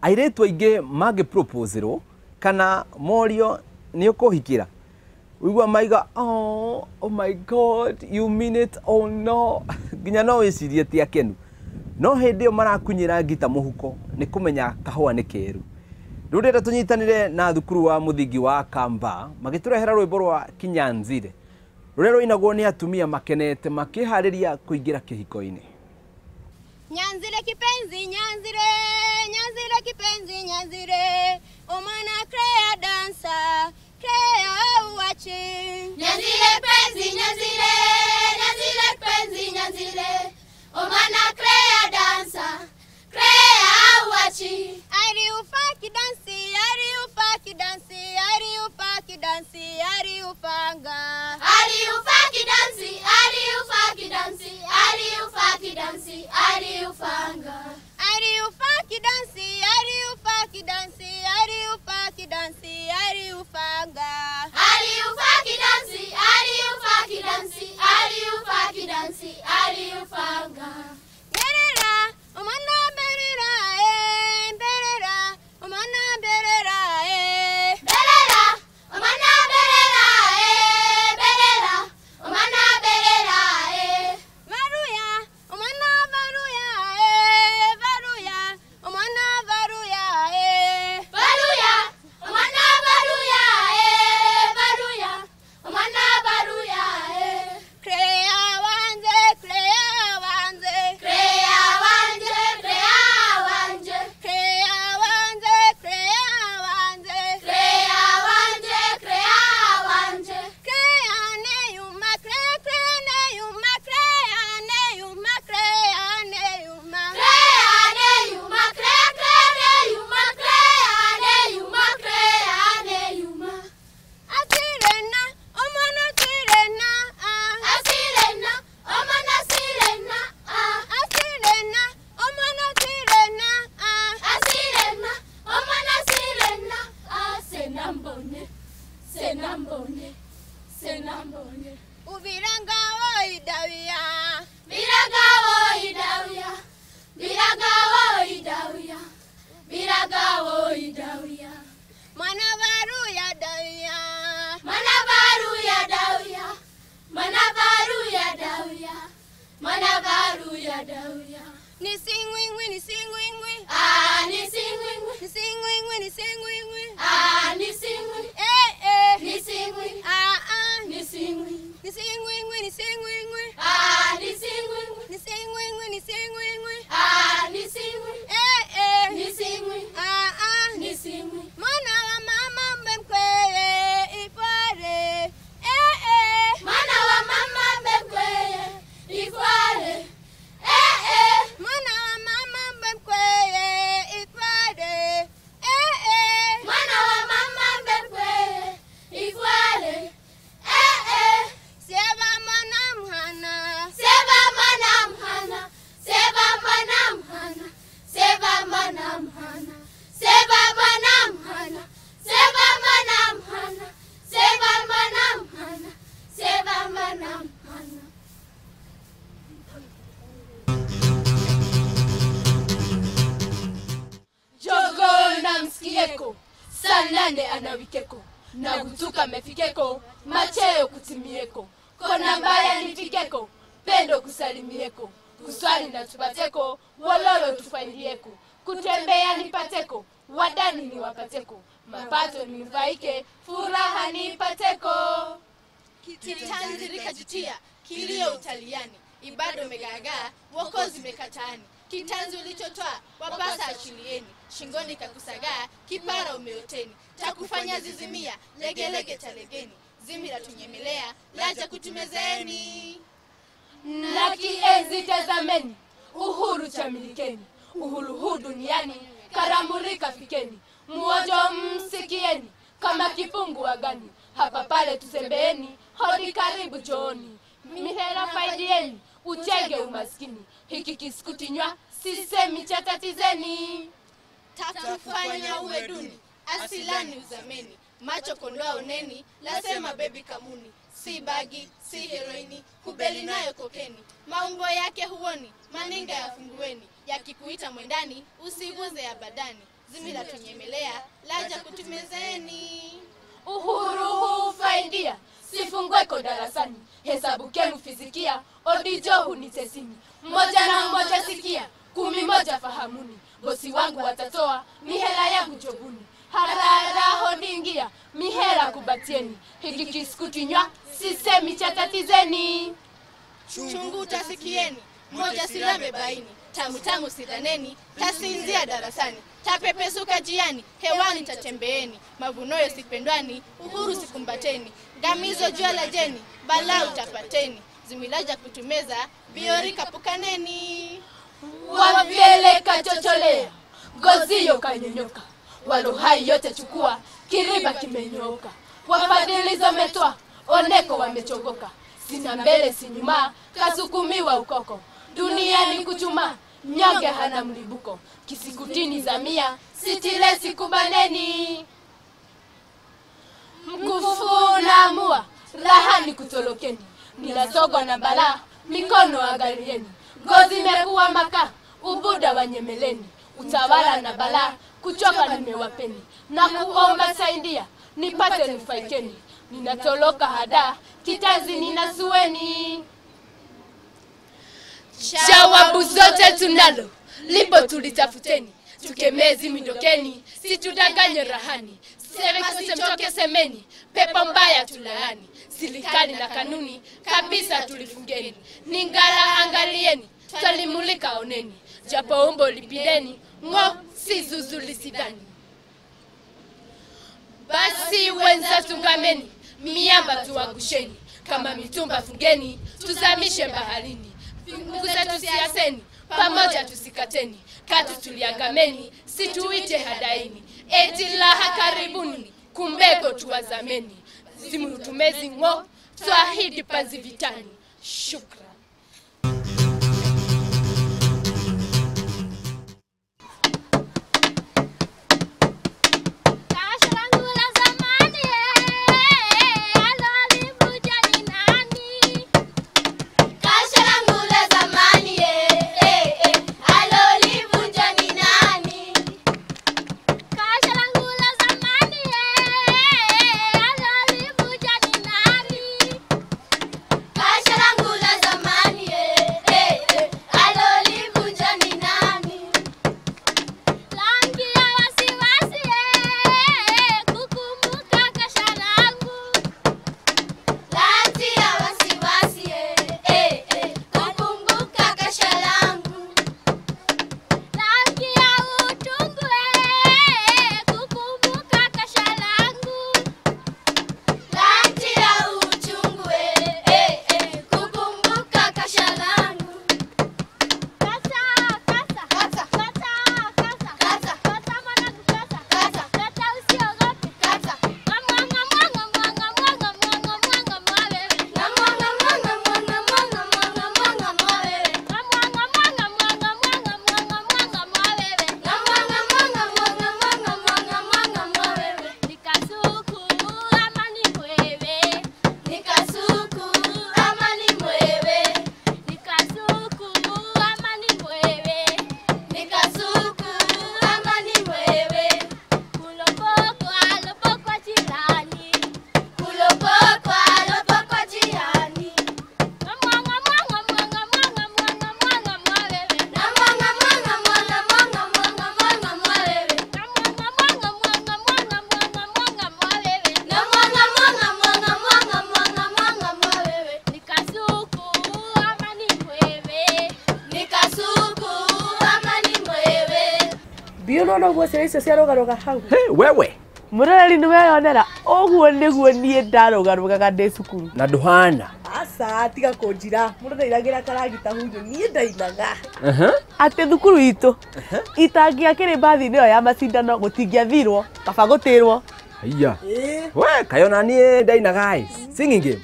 Airĩtu aingĩ mangĩproposerwo kana morio nĩ ũkũhikĩra, ũigua maiga oh, oh my God, you mean it, oh no, nginya no wĩcirie ti akenu. No hĩndĩ ĩyo marakunyĩra ngita mũhuko nĩ kũmenya kahũa nĩ keru. Rĩu ndĩrenda tũnyitanĩre na thukuru wa mũthingi wa Kamba magĩtũrehera rwĩmbo rwa Kinyanzire rũrĩa rũinagwo nĩ atumia makenete makĩharĩria kũingĩra kĩhiko-inĩ. Nyanzire kipenzi, nyanzire, nyanzire kipenzi, nyanzire. Omwana Crea dancer, Crea uwachi. Nyanzire penzi, nyanzire, nyanzire penzi, nyanzire. Omwana Crea dancer, Crea uwachi. Ari ufaki dansi, ari ufaki dansi, ari ufaki dansi, ari ufanga. Ari ufaki dansi, ari ufaki dansi, ari ufaki dansi, ari ufanga. Ari ufaki dansi, ari ufaki dansi, ari ufaki dansi, ari ufanga. Ari ufaki dansi, ari ufaki dansi, ari ufaki dansi, ari ufanga. Berera, omwana berera, eh, berera, omwana berera, eh. Berera, omwana berera, eh, berera, omwana berera, eh. Varuya, omwana varuya, eh, varuya, omwana varuya, eh. Varuya, omwana varuya, eh, varuya, omwana varuya, eh. Crea wanze, crea wanze, Crea wanje, crea wanje, crea wanze, crea wanze. Crea wanje, crea wanje. Crea ne yuma, crea, crea ne yuma, crea ne yuma, crea ne yuma. Crea ne yuma, crea, crea ne yuma, crea ne yuma, crea ne yuma. Asirena, omwana sirena, ah. Asirena, omwana sirena, ah. Asirena, omwana sirena, ah. Asirena, omwana sirena, ah. Senambone, senambone, senambone. Ubiranga woidawia. Biragawo idawia, biragawo idawia, biragawo idawia. Mwana varuya dawia. Mana varuya dawia, mana varuya dawia, mana varuya dawia. Nisingwingwi, nisingwingwi. Ah, nisingwingwi, Nisingwingwi, nisingwingwi. ah, nisingwi, Eh, eh. nisingwi, Ah, ah. nisingwi, Nisingwingwi, nisingwingwi. ah, nisingwingwi, Nisingwingwi, nisingwingwi. ah, nisingwi, Eh, eh. nisingwi, Ah, ah. nisingwi. Mwana wa mama mbemkweye ifare. Eh, eh. Mwana wa mama mbemkweye ifwale, eh eh. Mwana wa mama mbemkweye ifare. Eh, eh. Mwana wa mama mbemkweye ifwale, eh eh. Seba mwana mhana. Seba mwana mhana, seba mwana mhana, seba mwana mhana, seba mwana mhana, seba mwana mhana, seba mwana mhana, seba mwana mhana. Jogoo na msikieko, saa nane anawikeko, na gutuka mefikeko, macheo kutimieko, kona mbaya nifikeko, pendo kusalimieko, kuswali na tupateko, wololo tufaidieko, kutembea nipateko, wadani niwapateko, mapato ninufaike, furaha nipateko. Kitanzi likajitia, kilio utaliani, ibado megaagaa, wokozi mekataani. Kitanzi ulichotwaa, wapasa achilieni, shingoni kakusagaa, kipara umeoteni, takufanya zizimia, legelege talegeni, zimi la tunyemelea, laja kutumezeni. Na kienzi tazameni, uhuru chamilikeni, uhuru huu duniani, karamurika fikeni, muojo msikieni, kama kifungu agani, hapa pale tusembeeni, hodi karibu chooni, mihela faidieni, uchenge umaskini, hiki kisikuti-nywa, sisemi cha tatizeni. Takufanya uwe duni, asilani uzameni, macho kondoa oneni, lasema baby kamuni, si bagi, si heroini, kubeli nayo kokeni, maumbo yake huoni, maninga yafungueni, yakikuita mwendani, usiguze ya badani, Zimila tunyemelea, laja kutumezeni. Uhuru hufaidia, sifungweko darasani. Hesabu kemu fizikia, odijo hunitesini. Moja na moja sikia, 11 fahamuni. Bosi wangu watatoa, mihela yangu jobuni. Harara hondingia, mihela kubatieni. Hiki kiskuti nywa, sisemi cha tatizeni. Chungu utasikieni, moja silambe baini. Tamu tamu sidhaneni, tasinzia darasani. Tapepesuka jiani, hewani tatembeeni. Mavunoyo sipendwani, uhuru sikumbateni. Gamizo jua la jeni, balaa utapateni. Zimilaja kutumeza, biori kapukaneni. Wavyele kachocholea, ngoziyo kanyonyoka. Walohai yote chukua, kiriba kimenyoka. Wafadhili zometwa, oneko wamechogoka. Sina mbele si nyuma, kasukumiwa ukoko. Duniani kuchuma, mnyonge hana mlibuko. Kisikutini zamia, sitile sikubaneni. Mkufu naamua, rahani kutolokeni. Ninasogwa na balaa, mikono angalieni. Ngozi imekuwa maka, ubuda wanyemeleni. Utawala na balaa, kuchoka nimewapeni. Na kuomba saidia, nipate nufaikeni. Ninatoloka hada, kitanzi ninasueni. Jawabu zote tunalo, lipo tulitafuteni. Tukemezi mindokeni, situdanganye rahani. Semtoke semeni, pepo mbaya tulaani. Silikali na kanuni, kabisa tulifungeni. Ningala angalieni, twalimulika oneni. Japo umbo lipideni, ngo si zuzu lisidani. Basi wenza tungameni, miamba tuangusheni. Kama mitumba fungeni, tuzamishe baharini. Fungu zetu siaseni, pamoja tusikateni. Katu tuliangameni, situite hadaini. Eti laha karibuni, kumbeko tuwazameni. Zimutumezi ngo, twahidi panzi vitani. Shukran. Hey, wewe Muroreri nĩ weyonera ũguo nĩguo niĩ ndarũgarũgaga ndĩ cukuru na ndũhana. Aca tiga kũnjira mũndũ ndainagĩra karagita hunyu niĩ ndainaga atĩ thukuru itũ itangĩakĩrĩ mbathi-inĩ ĩyo ya macindano gũtingĩathirwo kaba gũtĩrwo. Haiya we kayona niĩ ndainaga ĩ singing game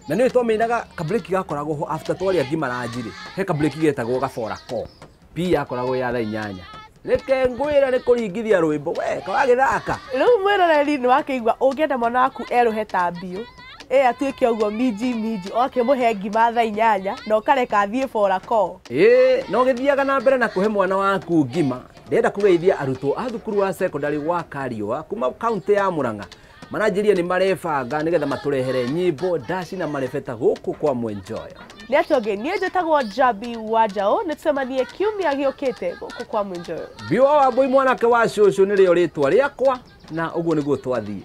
na nĩ twamĩinaga kabreak gakoragwo ho after twarĩa ngima ranji rĩ he kabreak getagwo gabora ko pi yakoragwo ya thaa 8. Reke ngwira nĩ kũringithia rwĩmbo we kawagĩthaka. Rĩu mwĩroreri nĩ wakĩigua ũngĩenda mwana waku erũhe ta mbiũ ĩ atuĩke ũguo minji minji ũgakĩmũhe ngima thaa 8 na ũkareka athiĩ bora ko. Ĩ no gĩthiaga na mbere na kũhe mwana waku ngima Ndĩrenda kũgeithia arutwo a thukuru wa secondary wa Kariũa kuma kaunti ya Murang'a. Maranjĩria nĩ marebanga nĩgetha matũrehere nyĩmbo ndaci na marebeta gũkũ kwa Mwenjoyo. Nĩ atĩa ũngĩ, niĩ njĩtagwo Njambi wa Njaũ, nĩ tũcemanie kiumia gĩũkĩte gũkũ kwa Mwenjoyo. Biwa wa Mbũi mwanake wa cũcũ nĩrĩo rĩtwa rĩakwa na ũguo nĩguo twathiĩ.